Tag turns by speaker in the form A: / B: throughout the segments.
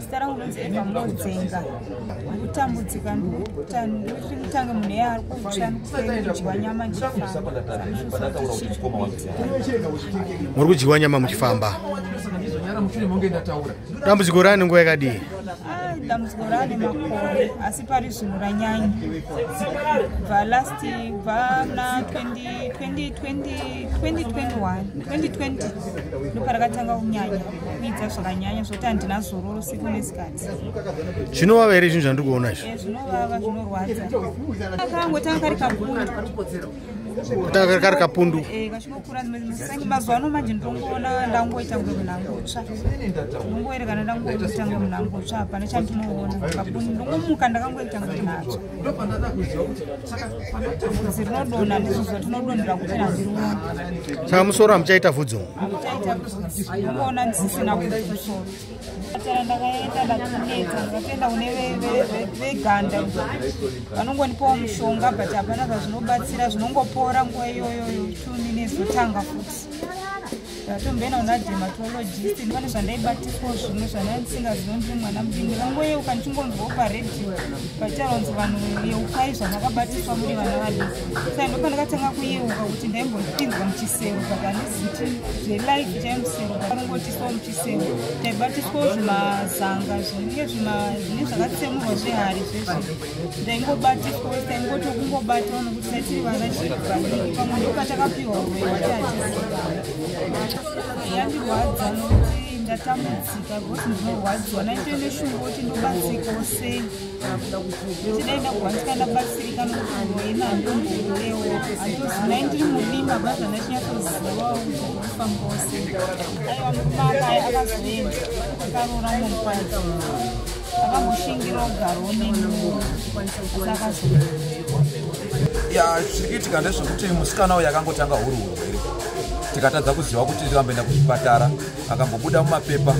A: Zita rangu rinonzi Eva Mudzenga. Ndikutambudzika, ndikutanga munhu iye ari kutsva nekudyiwa nyama ndichifamba.
B: Muri kudyiwa nyama muchifamba. Dambudziko rani nguva yakadii?
A: Dambudziko rane makore, asi pari zvino ranyanya. Kubva last, kubva muna 2021, 2020 ndoparakatanga kunyanya kuidza zvakanyanya, zvokuti handina zororo siku nesikati.
B: Zvinovava here zvinhu zvandiri kuona izvi?
A: Zvinovava, zvinorwadza. Kangotanga kari kapundu.
B: Kutanga kari kapundu.
A: Kachingokura mazuva ano manje ndinongoona ndangoita kunge munhu angotsva. Ndinongoerekana ndangoita kunge munhu angotsva, hapana chandinoona. Kapundu, ndongomuka ndakangoita kunge munhu atsva. Bvudzi rinodonha, ndizvo zvatinodonhera kuti handirioni.
B: Saka musoro hamuchaita vhudzi umu?
A: Hamuchaita bvudzi, ndinongoona ndisisina bvudzi musoro. Chipatara ndakaenda, ndakunetsa, ndakatoenda kune veganda, vanongonipawo mushonga, but hapana zvazvinobatsira, zvinongopora nguva iyoyoyo, 2 minutes zotanga futi. Ndatomboenda kuna dermatologist, pane zvandaibatiswawo zvimwe zvandanga ndisingazivi, ndiri mwana mudiki. Ndakangoyeuka ndichingonzwawo paredhiyo pachitaura vanhu yeukai zvamakabatiswa muri vana vadiki. Saka ndopandakatanga kuyeuka kuti ndaimbopinzwa muchisero, but handizivi zvelife chaimusero vanongotisawo muchisero. Taibatiswawo zvimazanga zvinenge zvine zvakatsemurwa zvehari zvezvi, ndaingobatiswawo, taingoti kungobatawo nokuti taitiri vana vadiki. Pamwe ndopatakapiwa uroyi wati hatizivi. Yandirwadza nokuti ndatambudzika, because ndinorwadziwa naito neshungu kuti ndobatsirikawo sei, kuti dai ndagwanisika ndabatsirika, nokuti uroyi handomborewo handozi nai ndiri murima ba zvandachinyatsozivao kuti zvirikufambawo sei. Aiwa, murume aka akazoenda, akaroora mumwe mukadzi, akamboshingira kugarawo neni, asi akazoenda.
C: Ya, zviri kuitika ndezvekuti musikana uyu akangotanga huri urwere, tikatadza kuziva kuti tikamboenda kuchipatara, akambobuda mumapepa.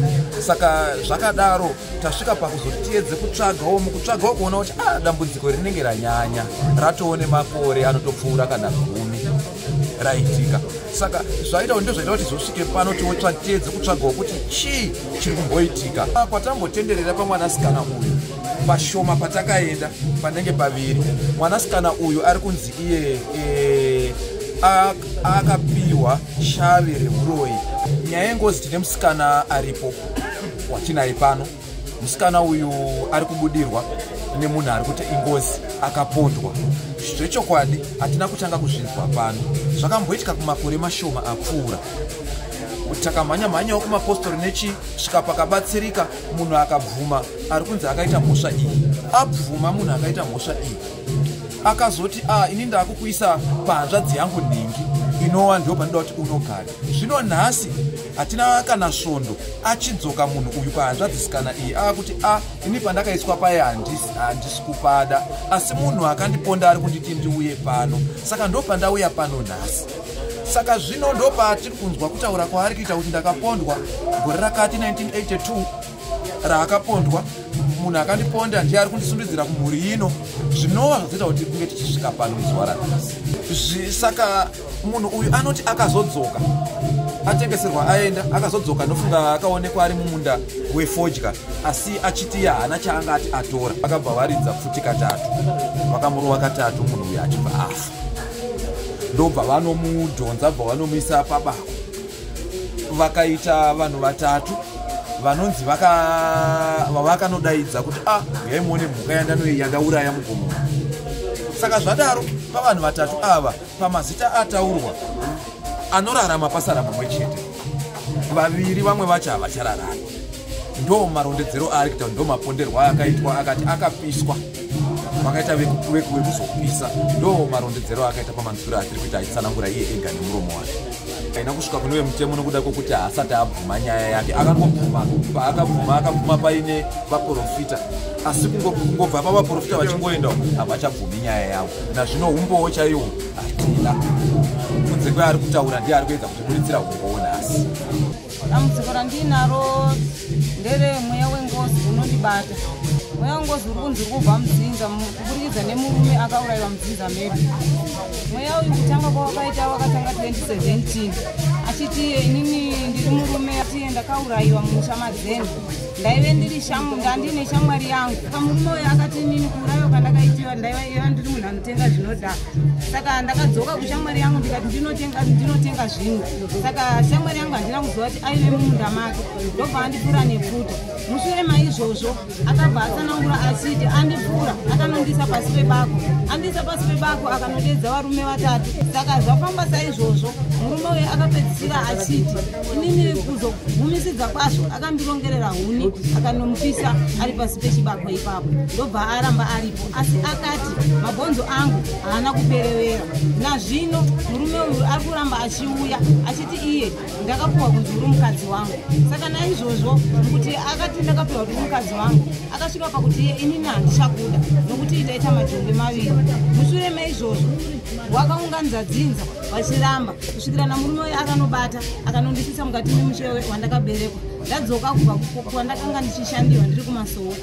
C: Saka zvakadaro tasvika pakuzoti tiedze kutsvagawo, mukutsvagawo kuona kuti a dambudziko rinenge ranyanya, ratoo nemakore anotopfuura kana 10 raitika. Saka zvaita kuti ndozvaita kuti zosvike pano, tiedze kutsvagawo kuti chii chiri kumboitika. Kwatambotenderera pamwanasikana uyu pashoma, patakaenda panenge paviri, mwanasikana uyu ari kunzi iye akapiwa shavi reuroyi. Nyaya yengozi, tine musikana aripo watinaye pano. Musikana uyu ari kubudirwa nemunhu ari kuti ingozi, akapondwa. Zvechokwadi hatina kutanga kuzvinzwa pano, zvakamboitika kumakore mashoma apfuura. Takamhanya mhanyawo kumapostori nechisvika pakabatsirika munhu akabvuma, ari kunzi akaita mhosva iyi. Abvuma munhu akaita mhosva iyi, akazoti a ini ndaakukuisa pahanzvadzi yangu nhingi, inova ndo panoda kuti unogara. Zvino nhasi hatina kana svondo, achidzoka munhu uyu pahanzvadzisikana iyi, aakuti a ini pandakaiswa paye handisi kupada, asi munhu akandiponda ari kunditi ndiuye pano, saka ndo pandauya pano nhasi. Saka zvino ndo patiri kunzwa kutaura kwaari kuita kuti ndakapondwa gore rakati 1982 raakapondwa, munhu akandiponda ndiye ari kundisundidzira kumhuri ino, zvinova zvazoita kuti kunge tichisvika pano zuva ranhasi. Saka munhu uyu anoti akazodzoka atengeserwa, aenda, akazodzoka, ndofunga akaonekwa ari mumunda wefodya, asi achiti haana chaanga ati atora. Vakabva varidza pfuti katatu, vakamurova katatu, munhu uyu achibva afa. Ndobva vanomudhonza, bva vanomuisa pabako, vakaita vanhu vatatu vanonzi vavakanodaidza kuti a uyai muone mhuka yandauraya mugomo. Saka zvadaro, pavanhu vatatu ava, pamazita ataurwa, anorarama pasara mumwe chete, vaviri vamwe vacho havachararami. Ndo marondedzero aari kuita, ndo maponderwo aakaitwa. Akati akapiswa, vakaita vekuzopisa. Ndo marondedzero aakaita pamanzwiro atiri kuita achitsanangura iye ega nemuromo wake. Aina kusvika kune vemutemo nokuda kwokuti haasati abvuma nyaya yake. Akangobvuma, paakabvuma akabvuma paine vaprofita, asi kungobva pavaprofita vachingoenda havachabvumi nyaya yavo. Nazvino umbowo chaiwo hatina, kunze kweari kutaura, ndiye ari kuedza kutibuditsira umbowo nhasi.
D: Dambudziko randinaro nderemweya wengozi unondibata. Mweya wengozi uri kunzi uri kubva mudzinza kuburikidza nemurume akaurayiwa mudzinza medu. Mweya uyu kutanga kwawakaita, wakatanga 2017. Achiti inini ndiri murume, atiye ndakaurayiwa mumusha madzeni. Ndaive ndiri ndandine shamwari yangu. Pamurume uyu akati inini kuurayiwa kwandakaitiwa, ndaiva ndiri munhu anotenga zvinodhaka. Saka ndakadzoka kushamwari yangu, ndikati ndinotenga zvinhu. Saka shamwari yangu handina kuziva kuti aive mumunda make, ndobva andipfura nepfuta. Mushure maizvozvo akabva atsanangura achiti andipfura, akanondisa pasi pebako, andisa pasi pebako, akanodedza varume vatatu. Saka zvafamba saizvozvo, murume uyu akapedzisira achiti inini kuzogumisidza kwazvo akandirongerera huni, akanomupisa ari pasi pechibako ipapo, ndobva aramba aripo. Asi akati mabhonzo angu haana kuperevera. Nazvino murume uyu ari kuramba achiuya achiti iye ndakapiwa kunzi uri mukadzi wangu. Saka naizvozvo, kuti akati ndakapiwa kuti uri mukadzi wangu, akasvika pakuti iye inini handichakuda nokuti itaita majongwe maviri. Mushure meizvozvo wakaunganidza dzinza vachiramba, kusvikira namurume uyu akanobata, akanondisisa mukati memushe wandakaberekwa. Ndadzoka kubva kwandakanga ndichishandiwa ndiri kumasowo,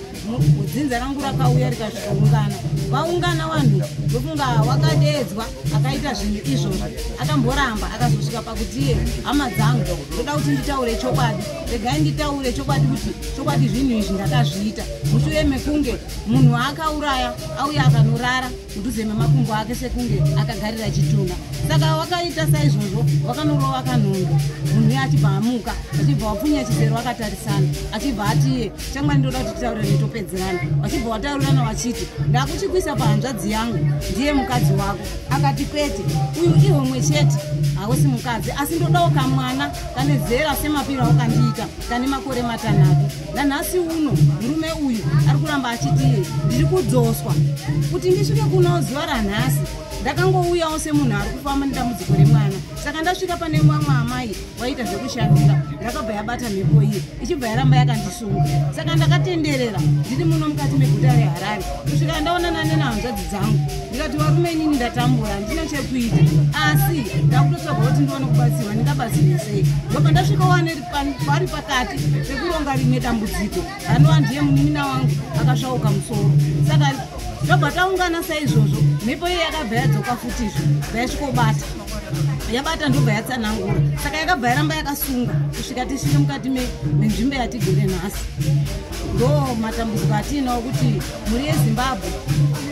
D: dzinza rangu rakauya rikasvikaungana. Vaungana vanhu, ndofunga wakadeedzwa akaita zvinhu izvozvo, akamboramba, akazosvika pakuti iye, hama dzangu, ndoda kuti nditaure chokwadi, regai nditaure chokwadi, kuti chokwadi zvinhu izvi ndakazviita mushure mekunge munhu akauraya auya akanorara mudhuze memakumbo ake sekunge akagarira chitunha. Saka wakaita saizvozvo, wakanorova kanhondo, munhu uye achibva amuka, achibva wapfunya chisero, akatarisana, achibva atiye, shamwari, ndoda kuti titaurirane topedzerana. Vachibva wataurirana vachiti ndakuchikuisa pahanzvadzi yangu, ndiye mukadzi wako. Akati kwete, uyu ihomwe chete, hausi mukadzi, asi ndodawo kamwana kane zera semapiro aukandiita, kane makore 6. Nanhasi uno murume uyu ari kuramba achiti ndiri kudzoswa kuti ndisvike kuno. Zuva ranhasi ndakangouyawo semunhu ari kufamba nedambudziko remwana. Saka ndasvika pane vamwe amai waita zvekushandira, ndakabva yabata mhepo iyi, ichibva yaramba yakandisunga. Saka ndakatenderera ndiri muno mukati meguta reHarare kusvika ndaonana nenahanzvadzi dzangu. Ndikati, varume, inini ndatambura, handina chekuita, asi ndakutotsvaga kuti ndione kubatsirwa, ndingabatsirwe sei? Ndobva ndasvika wane pari pakati pekuronga rimwe dambudziko, anova ndiye munin'ina wangu akasvauka musoro. Saka ndobva taungana saizvozvo, mhepo iye yakabva yadzoka futizvo, bva yasvikobata, yabata, ndobva yatsanangura. Saka yakabva yaramba yakasunga kusvika tisvike mukati menzvimbo yatigere nhasi. Ndo matambudziko atiinawo kuti mhuri yeZimbabwe,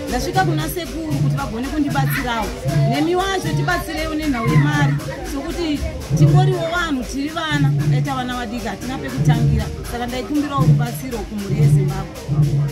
D: ndasvika kuna sekuru kuti vagone kundibatsirawo. Nemi wacho tibatsireiwo nenhau yemari, sokuti tingoriwo vanhu, tiri vana, taita vana vadiki, hatina pekutangira. Saka ndaikumbirawo rubatsiro kumhuri yeZimbabwe.